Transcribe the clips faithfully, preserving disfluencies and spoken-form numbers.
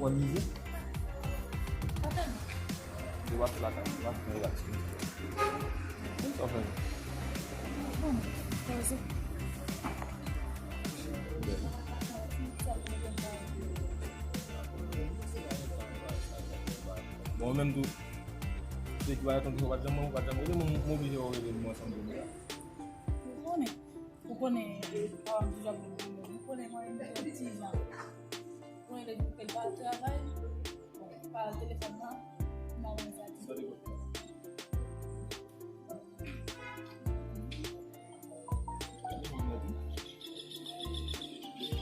Ou ann mize? Li pa fè lakay, li pa fè lakay. Sa w fè? Bon, ou menm tou, se ki pa tankou ou pa t janm, ou pa t janm rele m, m oblije wè w rele m ansanm de mwen. Ou konnen, ou konnen, paran m toujou ap vin pou mwen. Ou konnen mwen menm, ti jan. Ou konnen lè l pa travay, bon, pa al telefòn nan, m a wè sa ti.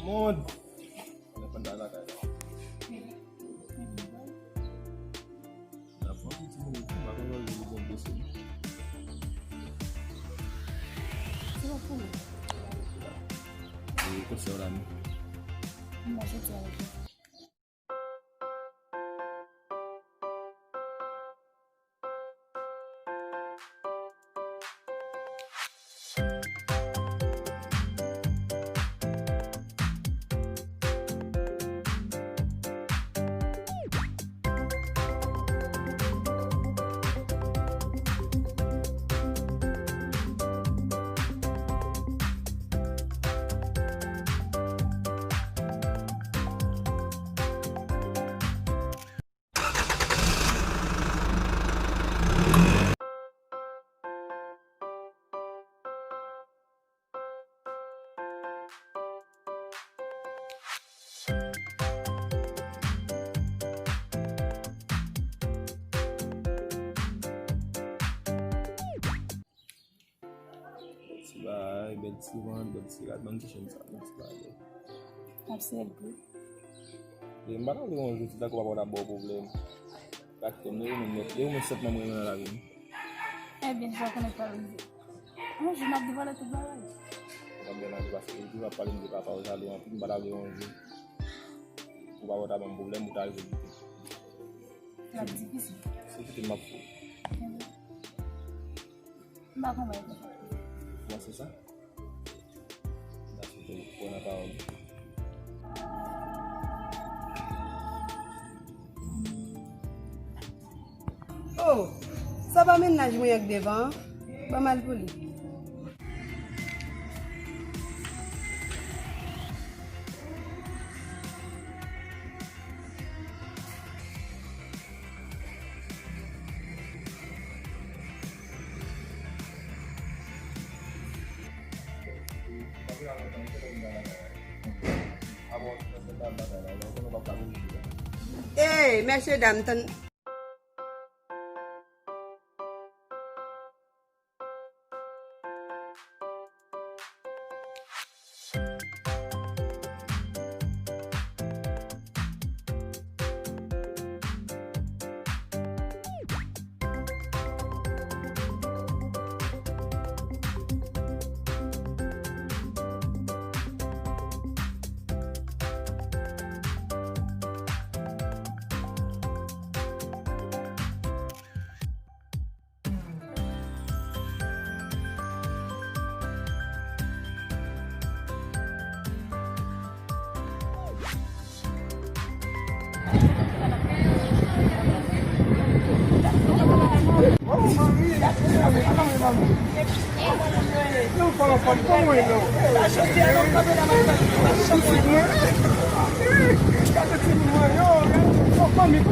Mond. Mwen konn ta lakay la. N ap fè yon ti minit, m pa konn lè li gen blese. Se pa pou ou. E konsèy w la menm. M pa soti avèk ou. Bèl ti bagay, bèl ti vant, bèl ti rad, ban m ti chenn sa, bèl ti bagay. M ap selebre. E m pa t anvi yon jou, ti tankou papa w t ap ba w pwoblèm. Kaktè m, li renmen m nèt, li renmen sètman m renmen nan lavi m. Ebyen, sa konnen pa rive. Yon jou m ap devwale tout bagay. Ou konprann, paske ou toujou ap pale m de papa w, sa dwe anpil, m pa ta vle yon jou pou papa w ta ban m pwoblèm, ou ta rive kite m. L ap difisil. Se kite m ap fou. M pa konprann. Bon, se sa. M ta swete w kwè nan pawòl ou. Oh, sa pa mennaj mwen an k devan an? Ban m al pou li. Ey, mesye dam, tann.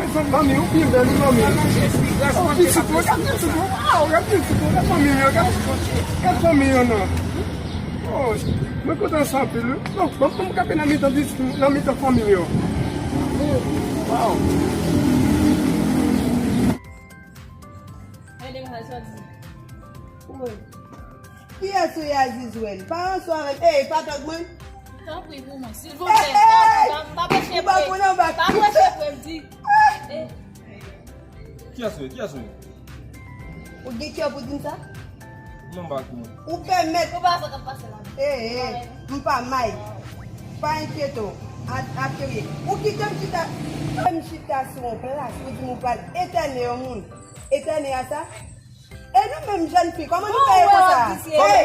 mezanmi, fanmi, ou byen bèl, ou fanmi. Oh, pitit, gad pitit, waw, gad pitit, gad fanmi, gad, gad fanmi, non. Oh, mwen kontan sa anpil, wi. Non, bon, bon, m kanpe nan mitan pitit, nan mitan fanmi, yo. Waw. Gade, gade, sa di. Wi. Kiyès ou ye, Azizwèl? Pa ranse avè m. Ey, pa tòg mwen. Tanpri pou mwen, silvouplè. Ey, ey, ey. Pa, pa, pa pwoche pre. Ou pa konnen ou pa. Pa pwoche pre, m di. Kiyès ou ye? Kiyès ou ye? Ou gen kè pou di m sa? Non, m pa konnen. Ou pèmèt. Ou pa sa k ap pase la. Ey, ey, m pa may. Pa enkyete w. A, atire. Ou kite m chita, m chita sou yon plas, ou di m ou pral etène yon moun. Etène a sa? E nou menm jèn fi, kòman nou fè konsa? Ey!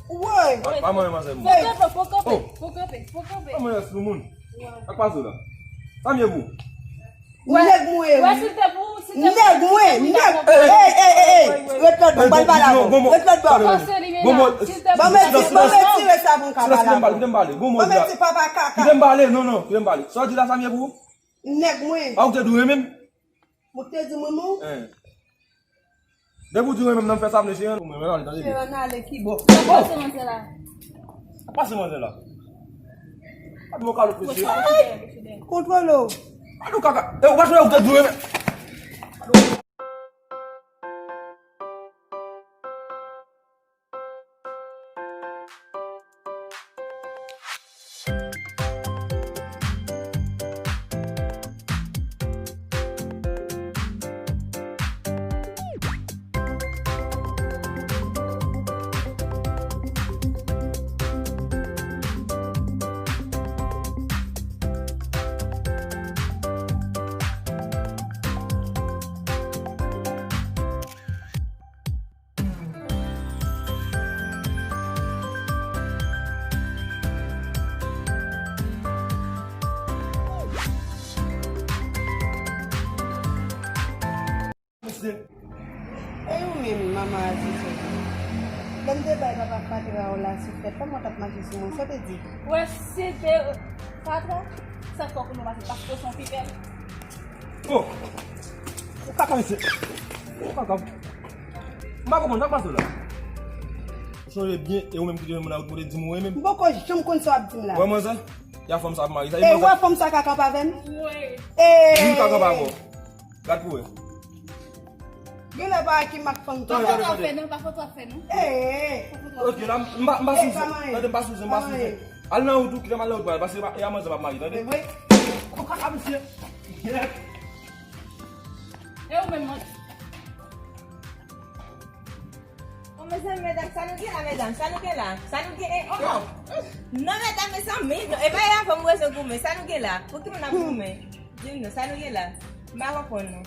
Woy! Pa, pa manyen manzè moun. Fò kanpe, fò kanpe, fò kanpe, fò kanpe. Pa manyen sou moun. Sa k pase w la? Sa m ye pou? Nèg mwen, wi. Nèg mwen, nèg. Ey, ey, ey, ey. Ret lòt bò, m pral pale avè w. Ret lòt bò. Bon, bon, bon, bon. Ban m retire, ban m retire sa pou m ka pale avè w. Kite m pale, kite m pale. Bon, bon, ban m retire papa kaka. Kite m pale, non, non, kite m pale. Sa w di la, sa m ye pou ou? Nèg mwen. A, ou te di w renmen m? Ou te di m renmen w? Hein. Depi w di renmen m nan, m fè sa m vle, cheri an, ou mwen, mwen ale, tande byen. Cheri an ale ki bò? Sa k pase manzè la? Sa k pase manzè la? Gad mwen kalòt mesye. Kontwole w. Gad ou kaka. E ou pa sonje ou te di renmen. Mesye. E ou menm, manman Azizwèl? Lè m te bay papa fatra w la sou tèt, kòman w t ap mache sou mwen? Sa w te di? Wè, si te fatra, sa fòk nou pase paske w se yon pipèl. Oh! Ou kaka, mesye. Ou kaka. M pa konprann, sa k pase w la? Ou sonje byen, e ou menm ki te jwenn mwen nan wout, mwen te di m ou renmen m. M poko janm konn sa w ap di m la. Wè manzè, y a fanm sa ap marye. Sa e manzè. Wè fanm sa ka kanpe avè m? Wi. Wi, ka kanpe avè w. Gad pou wè. Genlè pa ki mak fanm ki. Pa foto ap fè non, pa foto ap fè non. Ee. Ok, la, m pa, m pa sou zen. Tande, m pa sou zen, m pa sou zen. Al nan wout ou, kite m al nan wout mwen, paske e a manzè m ap marye, tande. Ou kaka, mesye. E ou menm, mwen. Oh, mezanmi, medam, sa nou gen la, medam? Sa nou gen la? Sa nou gen, eh, oh. Non, medam, mezanmi, non, e pa avè m ou bezwen goumen. Sa nou gen la? Pou ki moun ap goumen? Di m non, sa nou gen la? M pa konprann non.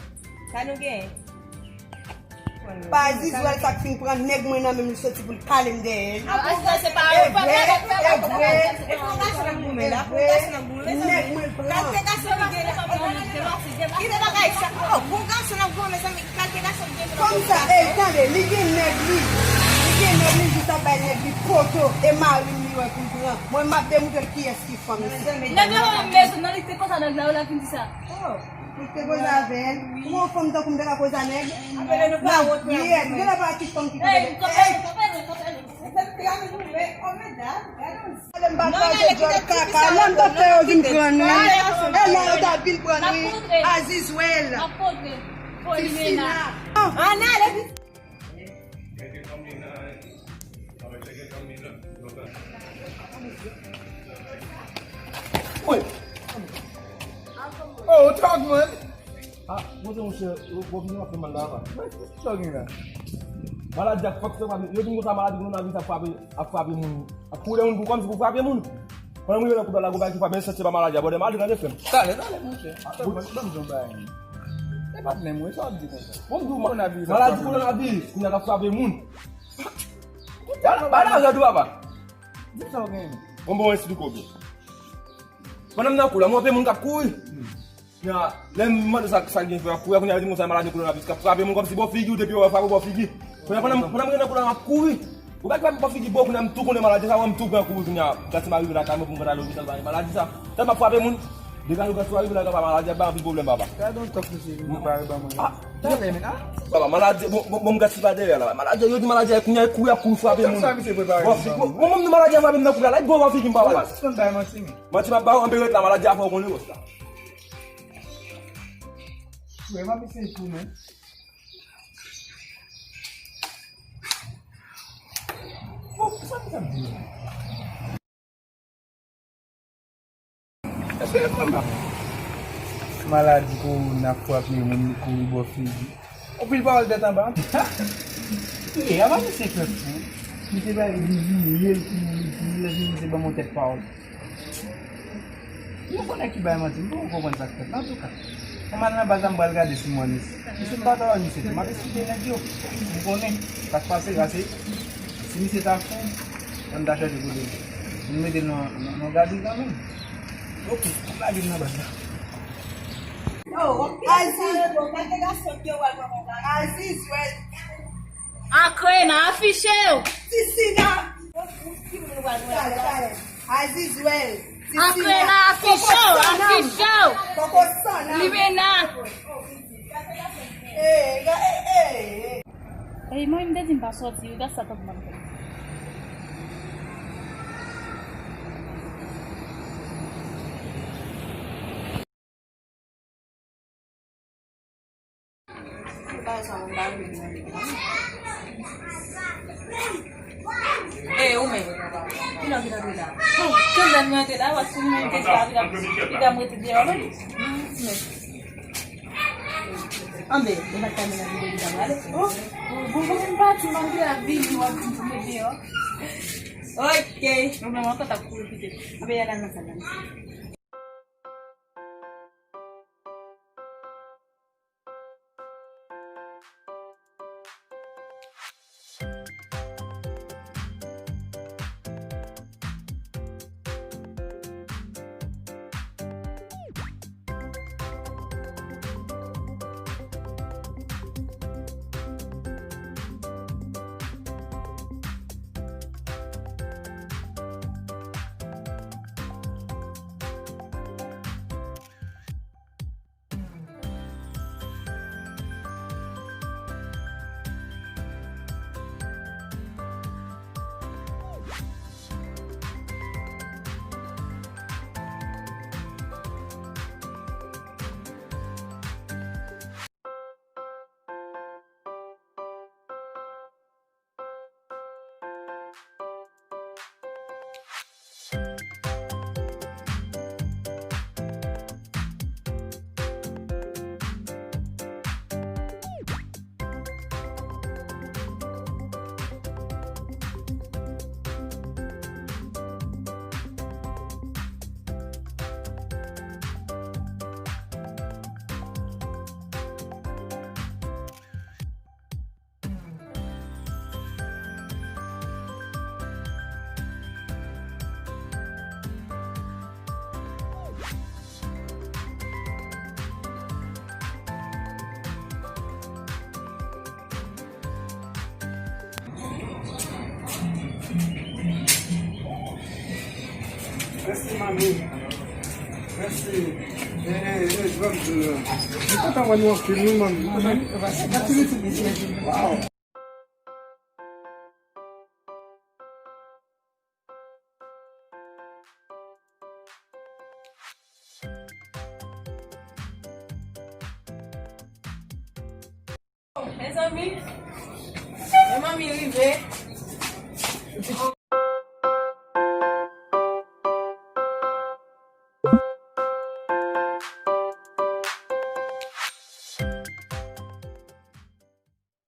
Sa nou gen? Pa Azizwèl sa k fin pran nèg mwen nan men m, li soti pou l kale m dèyè l. Apre sa, se pa e vre, e vre, e pou gason nan goumen la, pou gason nan goumen, mezanmi. Nèg mwen pran. Kalite gason li gen la. Kite bagay sa. Oh, pou gason nan goumen, mezanmi. Kòmsa, ey, tande, li gen nèg li. Li gen nèg li, li jis ap bay nèg li poto, e mari m li wè pou l pran. Mwen, m ap demontre l kiyès ki fanm isi. Nèg la pa menm bezwen nan, li te konsa nèg la, ou la vin di sa. Oh, li te koze avè l. Ou wè yon fanm tankou m te ka koze a nèg? Apre nou pa wont nan goumen. Genlè pa ki fanm ki koze. Ey, kanpe, kanpe, kanpe. Mezanmi, gade yon Gade m pa kraze djòl kaka. Menm doktè yo vin pran nou. E la yo ta vin pran nou. Azizwèl. Kristina. Ann ale. Wi. Oh, tòg mwen. Ah, monchè, monchè, yo, yo vini w ap fè mal la, apa. Sa w gen la? Maladi a fòk se frape. Yo di m konsa maladi kowonaviris ap frape, ap frape moun. Ap foure moun pou kòmsi pou frape moun. Pandan m rive nan koubèl la, gon bagay ki frape, m santi se pa maladi a, bòdè maladi, tande frè m. Talè, talè, monchè. Ban m di yon bagay. E patnè m, wi, sa w ap di konsa? Bon, m di w, ma-, maladi kowonaviris, kounye a k ap frape moun. Ba, ba lajan tou, papa. Di sa w gen. Bon, bon, esplike w byen. Pandan m nan kou la, m wè anpil moun k ap kouri. Kounya, lè m mande sa, sa gen fè, kouri, kounya yo di m konsa maladi kowonaviris k ap frape moun kòmsi bò figi w, depi yo wè frape w bò figi. Kounya pandan m, pandan m ret nan koulè a m ap kouri. Ou pa ka bò figi bò, kounya m tou konnen maladi sa, m tou pran kouri, kounya gad si m arive lakay mwen pou m konn al lopital ba maladi sa. Tèlman ap frape moun, depi gad si w arive lakay ba maladi a, ba anpil pwoblèm papa. Gade yon tòk misye vin prepare ban mwen. Ah, talè men, ah. Papa, maladi, bon, bon, bon, m gad si pa dèyè la. Maladi, yo di maladi a, kounya kouri ap kouri frape moun. Sa misye prepare ban mwen. Bon, bon, bon, maladi a frape m nan koulè a, la, gwo bò figi m papa. Sa m bay manti men. Manti m ap ba w, anpil ret la, maladi a fè w konnen konsa. Vrèman, misye tou, men. Bon, sa misye ap di la? Èske e vrèman? Maladi kowona ap frape moun, li kouri bò figi. Anpil pawòl tèt anba. Ye, apa misye fè fou? Misye bay di vini, l fini, li fini, lè fini, misye ban m yon tèt pawòl. Nou konnen ki bay manti, m poko konprann sa k fèt la. Antouka, ann al nan baz la, m pral gade si m wè misye. Misye pa ta wè misye tou. M ap esplike nèg yo. M konnen sa k pase la, se si misye ta fou, ann ta chèche kote l. Nou mete l nan, nan, nan gadi kanmenm. Ok, m lage l nan baz la. Aziz, Aziz, wè. Akrena, afiche w! Tisina! Talè, talè. Aziz, wè. Tisina. Akrena, afiche w, afiche w! Koko Sona. Limena. Ey, ga-, ey, ey, ey. Ey, mwen, m te di m pa sòti, gad sa t ap ban m fè. E, ou menm. Kilè w vin antre la? Oh, kilè mwen antre la, w ap sou mwen te di la, piga m rete deyò menm. Anben, e pa t ka mennaj ou te di w ale. Oh, bon, bon, m pati, m antre la, vini, w ap di m pou mete deyò. Ok. Ou menm ankò t ap kouri pite. Anben, y al nan sal la. Mèsi, manmi. Mèsi. E, e, e, granmoun. Mwen kontan wè nou anpil, wi, manmi. Mèsi, mèsi, mèsi. Waw. Mezanmi, men manmi rive.